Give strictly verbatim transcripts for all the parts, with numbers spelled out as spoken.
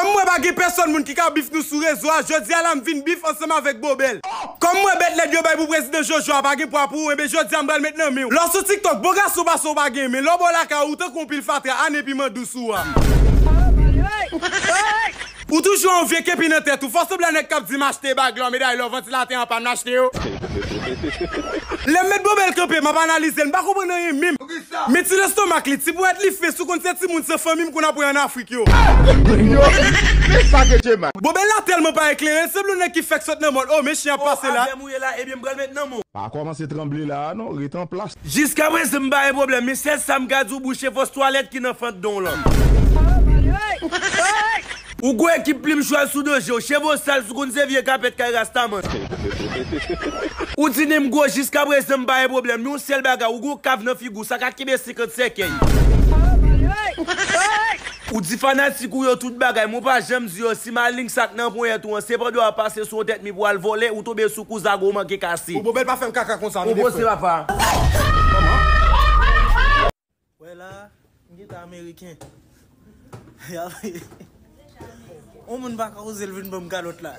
M wè pa gen pèsòn moun ki ka bif nou sou rezo a, jodi a la m vin bif ansanm avèk Bobèl. Kòm m wè bèt lèd yo bay pou prezidan Jojo a pa gen pwa pou ou, enben jodi a m pral met nan men w. Lè w sou TikTok, bo gason pase w pa gen, men lè w bò lakay ou, ou tankou yon pil fatra, ane piman dous ou a. Ou toujou yon vye kepi nan tèt ou, fò sanble nèg k ap di m achte bag lò, medal lò, vantilatè an pa m achte yo. Lè m met Bobèl kanpe, m ap analize l, m pa konprann anyen menm. Men ti lestomak li, ti ponyèt li fen, si w konn se timoun san fanmi m konn ap wè ann Afrik yo. Yo, men sa ke Djemal. Bobèl la tèlman pa eklere, l sanble yon nèg ki fèk sot nan mòn. O, men chen ap pase la. Avè m ou ye la, ebyen m pral met nan men w. Pa kòmanse tranble la a non, ret an plas. Jiskaprezan m pa gen pwoblèm, men sèl sa m ka di w, bouche fòs twalèt ki nan fant don w lan. Ou gon ekip plim chwal sou do je w, cheve w sal, si w konn se vye kapèt kay Rastaman. Ou di nen m gwo, jiskaprezan m pa gen pwoblèm, men yon sèl bagay, ou gon kav nan figi w, sa ka kenbe senkant sèkèy. Ou di fanatik ou yo tout bagay, men w pa janm di yo si maleng sa k nan ponyèt ou an, se pandan w ap pase sou yon tèt mi pou w al vòlè, ou tonbe sou kou zago w manke kase. Bon, Bobèl pa fè m kaka konsa, non, defo. Bon, se papa. Wè la, m gentan ameriken. Yon moun pa ka koze l vin ban m kalòt la.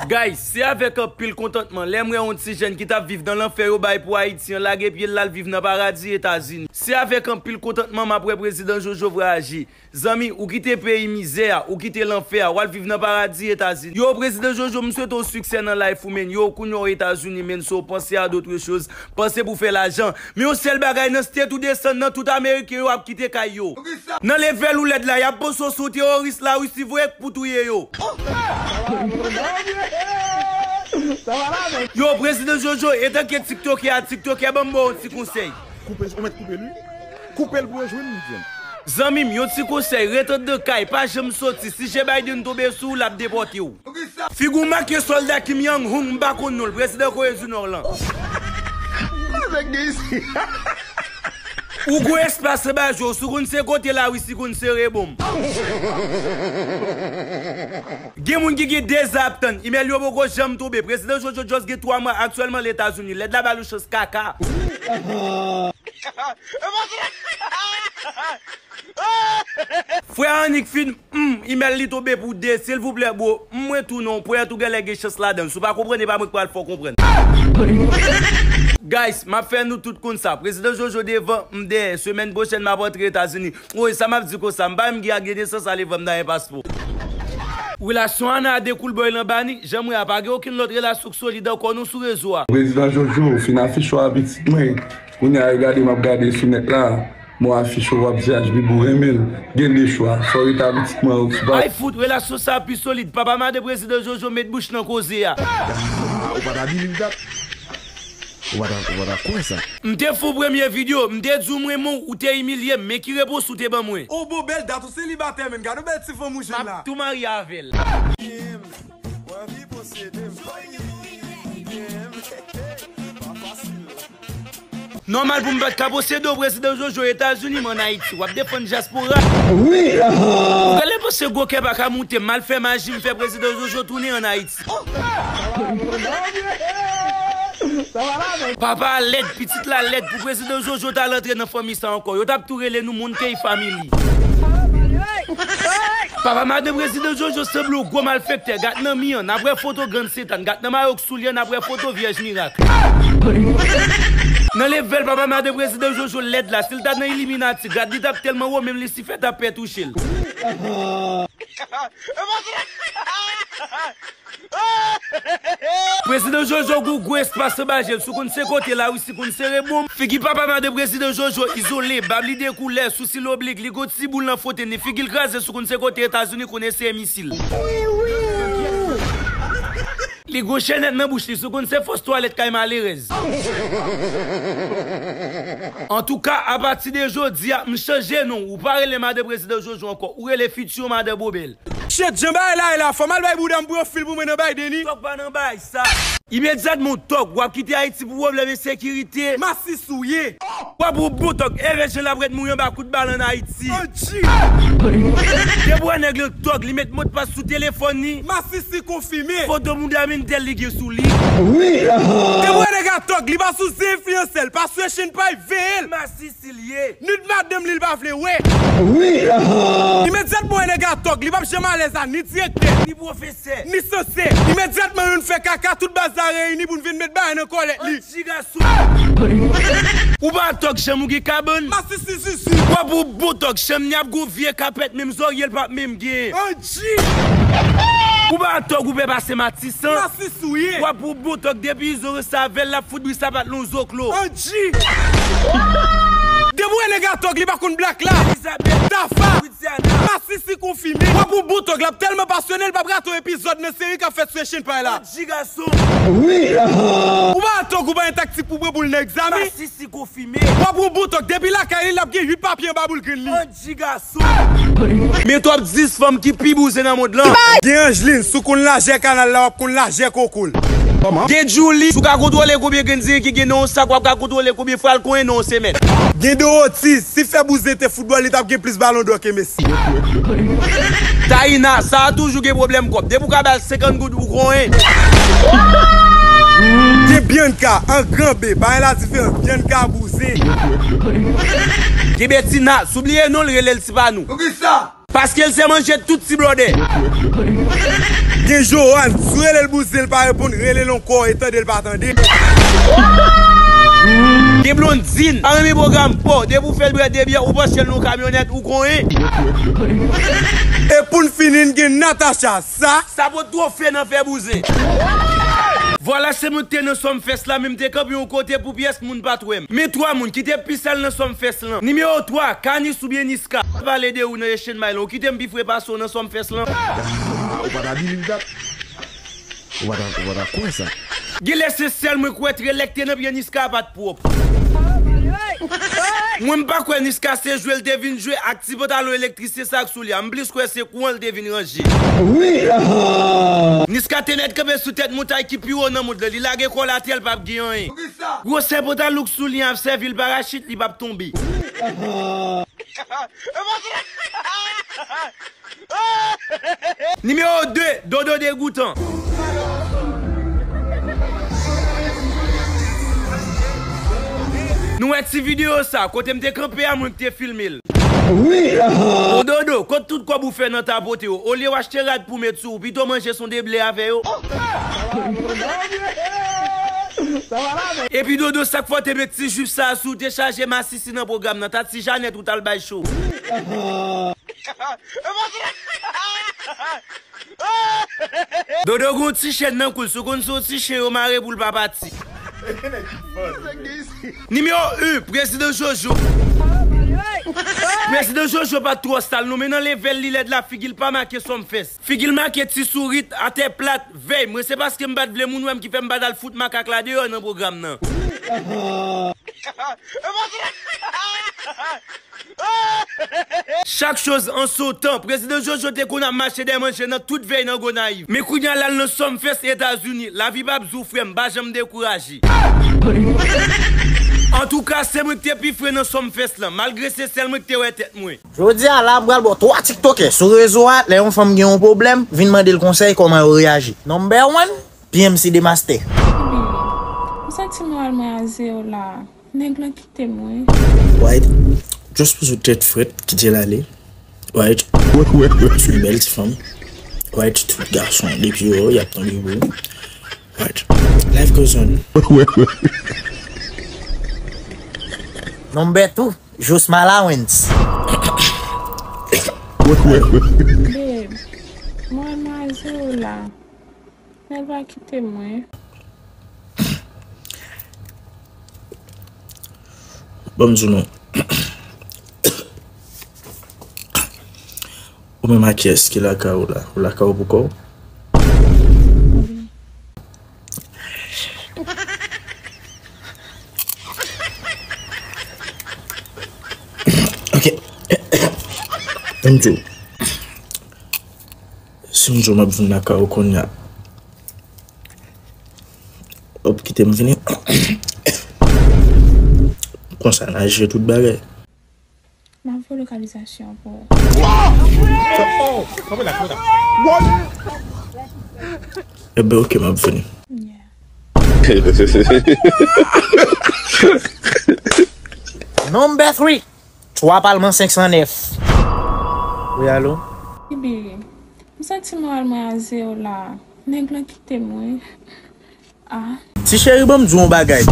Guys, se avèk anpil kontantman lè m wè yon ti jèn ki t ap viv nan lanfè yo bay pou Ayiti an lage pye l al viv nan paradi Etazini. Se avèk anpil kontantman m ap wè prezidan Jojo vwayaje. Zanmi, ou kite peyi mizè a, ou kite lanfè a, w al viv nan paradi Etazini. Yo, prezidan Jojo, m swete w siksè nan life ou, men. Yo, kounye a w Etazini, men, so panse a d'autres choses. Panse pou fè lajan. Men yon sèl bagay, nan state ou desann nan, tout ameriken yo ap kite kay yo. Nan level ou lèd la, y ap panse w se yon teworis Larisi voye k pou touye yo. Yo, prezidan Jojo, etanke tiktokè a, tiktokè, ban m ba w yon ti konsèy. Koupe, ou mèt koupe l, wi. Koupe l pou yo jwenn li, jwenn. Zanmi m, yon ti konsèy, ret anndan kay, pa janm soti. Si Joe Biden tonbe sou w, l ap depòte w. Figi w make sòlda Kim Jong-un, m pa konn non l, prezidan Kore di Nò lan. Nèg de isi. Ou gon espas anba je w, si w konn se kote Larisi konn sere bonm. Gen moun ki gen de zan ap tann, imèl yo poko janm tonbe. Prezidan Jojo just gen twa mwa aktyèlman Lèzetazini. Lèd la ba l yon chans kaka. Frè annik fin, hmm, imèl li tonbe pou de, silvouplè, bro. M mwen tou non, ponyèt ou genlè gen chans ladan l. Si w pa konprann, e pa mwen k pral fè w konprann. Guys, m ap fè nou tout konn sa. Prezidan Jojo devan, m dèyè. Semèn pwochèn, m ap antre Etazini. Woy, sa m ap di konsa, m pa menm gen ak gen nesans ale vann m ta gen paspò. Relasyon Ana a dekoul bòy lan bani, jan m wè a pa gen okenn lòt relasyon k solid ankò non sou rezo a. Prezidan Jojo, ou fin afich ou a pitit mwen. Kounye a yo gade m ap gade sou nèt la. Mwen afich ou w ap di H B B ou renmen l. Gen de chwa. Swa w rete a pitit mwen ou sou pa. Ay fout, relasyon sa a pi solid. Papa madan prezidan Jojo met bouch nan koze a. Ah, ou pa ta believe that? Ou pa ta, ou pa ta kwè sa? M te fè w premye videyo, m te di w m renmen w, ou te imilye m, men ki repons ou te ban mwen? O bon, bèl dat, ou selibatè, men gade yon bèl ti fanm ou jwenn la. M ap tou marye avè l. Nòmal pou m pa t ka posede w, prezidan Jojo, Etazini, m ann Ayiti, w ap defann dyaspora. Wi, ah. Ou genlè panse gwo kè pa ka moute m, m al fè maji, m fè prezidan Jojo tounen ann Ayiti. Papa a lèd, pitit la lèd, pou prezidan Jojo t al antre nan fanmi sa ankò, yo t ap tou rele nou Monkey Family. Papa madan prezidan Jojo sanble yon gwo malfektè, gad nan mi an, n ap wè foto grann setan, gad nan mayo k sou li an, n ap wè foto vyèj mirak. Nan level papa madan prezidan Jojo lèd la, si l ta nan Illuminati, gad li t ap tèlman wo, menm Lisifè t ap pè touche l. Prezidan Jojo gou gwo espas anba je l, si w konn se kote Larisi konn sere bonm. Figi papa madan prezidan Jojo izole, bab li de koulè, sousi l oblik, li gon ti boul nan fwonte, ni figi l kraze, si w konn se kote Etazini konn eseye misil. Li gon chènèt nan bouch li, si w konn se fòs twalèt kay malerèz. Antouka, apati de jodi a, m chanje non, ou pa rele madan prezidan Jojo ankò, ou rele fiti madan Bobèl. Shit, jan bagay la ye la, fò m al bay bouda m pou yo fil pou mwen nan bay Deni. Fòk pa nan bay sa. Imedyatman w tòg, w ap kite Ayiti pou pwoblèm ensekirite. Masisi w ye. W ap yon bon tòg, Evè Jan l ap ret mouri anba kout bal ann Ayiti. Anji. Depi w wè nèg lan tòg, li met modpas sou telefòn li. Masisi konfime. Foto mouda Mendel li gen sou li. Depi w wè nèg la tòg, li pa sou zen enfliyansè, li pa sou Echenn Pay, veye l. Masisi li ye. Ni madanm li, li pa vle wè. Imedyatman w wè nèg la tòg, li p ap janm alèz a ni direktè, ni pwofesè, ni sanse. Imedyatman youn fè kaka, tout baz la reyini pou n vin met bagay nan kòlèt li. Anji gason. Ou pa tòg, chanm ou gen kabann. Masisi zizi. W ap yon bon tòg, chanm ni ap gon vye kapèt, menm zòrye l p ap menm gen. Anji. Ou pa tòg, ou pè pase Matisan. Masisi w ye. W ap yon bon tòg, depi Izo ranse avè l, l ap fout bri sapat l yon zoklo. Anji. Depi w wè nèg la tòg, li pa konn blak la. Elizabeth. Tafa. Widiana. Masisi konfime. W ap yon bon tòg, l ap tèlman pasyone, l p ap rate yon epizòd nan seri k ap fèt sou Echenn Pay la. Anji gason. Ou pa tòg, ou pa gen taktik pou pran boul nan egzamen. Masisi konfime. W ap yon bon tòg, depi lakay li, l ap gen uit papye anba boul grenn li. Anji gason. Men twòp dis fanm ki pi bouzen nan mond lan. Gen Angeline, si w konn lajè kanal la, w ap konn lajè koko l. Gen Julie, si w ka kontwole konbyen grenn diri ki gen nan yon sak, w ap ka kontwole konbyen fwa l konyen nan yon semèn. Gen Dorothy, si fè bouzen te foutbòl, li t ap gen plis balon dò ke Messi. Taina, sa a toujou gen pwoblèm kòb. Depi w ka ba l senkant goud, ou konyen. Gen Bianca, an gran B, pa gen la diferans. Bianca bouzen. Gen Betina, si w bliye non l, rele l Tipanou. Poukisa? Paske l se manje tout ti blòdè. Gen Joanne, si w rele l bouzen, l pa reponn, rele l ankò e tande l pa tande. Gen Blondine, pa renmen pwogram pa w, depi w fè l bwè de byè, ou panche l nan yon kamyonèt, ou konyen. E pou n fini, n gen Natacha, sa. Sa pot twofe nan fè bouzen. Vwala se mwen k te nan Sumfest la, men m te kanpe yon kote pou pyès moun pa t wè m. Men twa moun ki te pi sal nan Sumfest lan. Nimewo twa, Kanis oubyen Niska. Pa pale de ou nan Echenn Pay lan, ou kite m pi fre pase w nan Sumfest lan. Ah, ou pa ta di li dat. Ou pa ta, ou pa ta kwè sa. Genlè se sèl mwen k wè trelè k te nan pye Niska a pa t pwòp. Mwen m pa kwè Niska se jwe l te vin jwe ak ti pantalon elektrisye sa k sou li a. M plis kwè se kouran l te vin ranje. Niska te mèt kanpe sou tèt montay ki pi wo nan mond lan. Li lage kò l atè, l p ap gen anyen. Gwosè pantalon k sou li an ap sèvi l parachit, li p ap tonbe. Nimewo de, Dodo degoutan. Nou wè ti videyo sa, kote m te kanpe a, mwen k te filme l. Bon Dodo, kot tout kòb ou fè nan tapote yo? Olye w achte rad pou met sou ou, pito manje sonde ble avè yo. Epi Dodo, sa k fè w te met ti jip sa a sou ou, te chaje masisi nan pwogram nan, ta ti Janèt ou t al bay cho. Dodo gon ti chèn nan kou l, si w konn se yon ti chen yo mare pou l pa pati. Nimewo en, Prezidan Jojo. Prezidan Jojo pa t twò sal non, men nan levèl li lèd la, figi l pa make Sumfest. Figi l make ti sourit, atè plat, vèy. Mwen se paske m pa t vle moun wè m ki fè m pa t al fout makak la deyò nan pwogram nan. Chaque chose en son temps. Prezidan Jojo te konn ap mache dèyè manje nan tout vèy nan Gonayiv. Men kounye a l al nan Sumfest Etazini. Lavi p ap di w frè m, pa janm dekouraje. Antouka, se mwen k te pi fre nan Sumfest lan, malgre se sèl mwen k te wè tèt mwen. Jodi a la, m pral ba w twa tiktokè sou rezo a, lè yon fanm gen yon pwoblèm, vin mande l konsèy kòman yo reyaji. Number one, P M C de Master. M santi moral mwen a zewo la. Nèg lan kite m wi. White, just poze w tèt frèt, kite l ale. White, se yon bèl ti fanm. White, tout gason depi yo, y ap tonbe pou ou. White, life goes on. Number two, Josma Lawrence. Babe, mwen nan zewo la. Nèg la kite mwen. Ban m di w non. Ou menm a kiyès ki lakay ou la? Ou lakay ou pou kò w? Ok. Ban m di w. Si m di w m ap vin lakay ou kounye a, Te m vini. Konsa n a jere tout bagay. M ap voye lokalizasyon pou ou. Ebyen, oke, m ap vini. Yeah. Number three. Twa Palman senk san nèf. Wi, alo? Bibi, m santi moral mwen a zewo la. Nèg lan kite m, wi. Ah. Ti cheri, ban m di w yon bagay.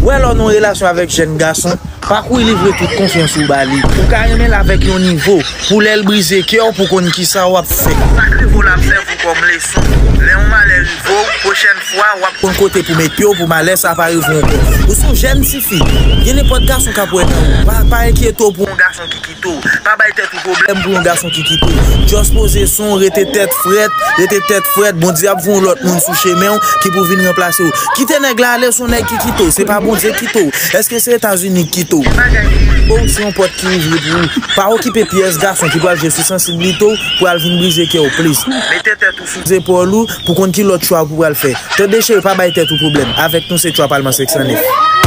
Ou wè lè w nan yon relasyon avèk jèn gason, pa kouri livre tout konfyans ou ba li. Ou ka renmen l avèk yon nivo, pou lè l brize kè w, pou konn kisa w ap fè. Sa k rive w la, m sèvi w kòm leson. Lè yon malè rive w, pwochèn fwa, w ap konn kote pou met pye w pou malè sa pa rive w ankò. Ou se yon jèn tifi. Gen nenpòt gason k ap wè nan ou. Pa, pa enkyete w pou yon gason ki kite w. Pa bay tèt ou pwoblèm pou yon gason ki kite w. Just poze son w, rete tèt frèt, rete tèt frèt. Bondye ap voye yon lòt moun sou chemen w ki pou vin ranplase w. Kite nèg la ale, se yon nèg ki kite w. Se pa Bondye ki kite w. Èske se Etazini ki kite w? Bagay ki rive w, se yon pòt ki ouvri pou ou. Pa okipe pyès gason ki pral jwe sou sansiblite w pou al vin brize kè w plis. Mete tèt ou sou zepòl ou pou konn ki lòt chwa ou pral fè. Tande cheri, pa bay tèt ou pwoblèm. Avèk nou se Twa Palman senk san nèf.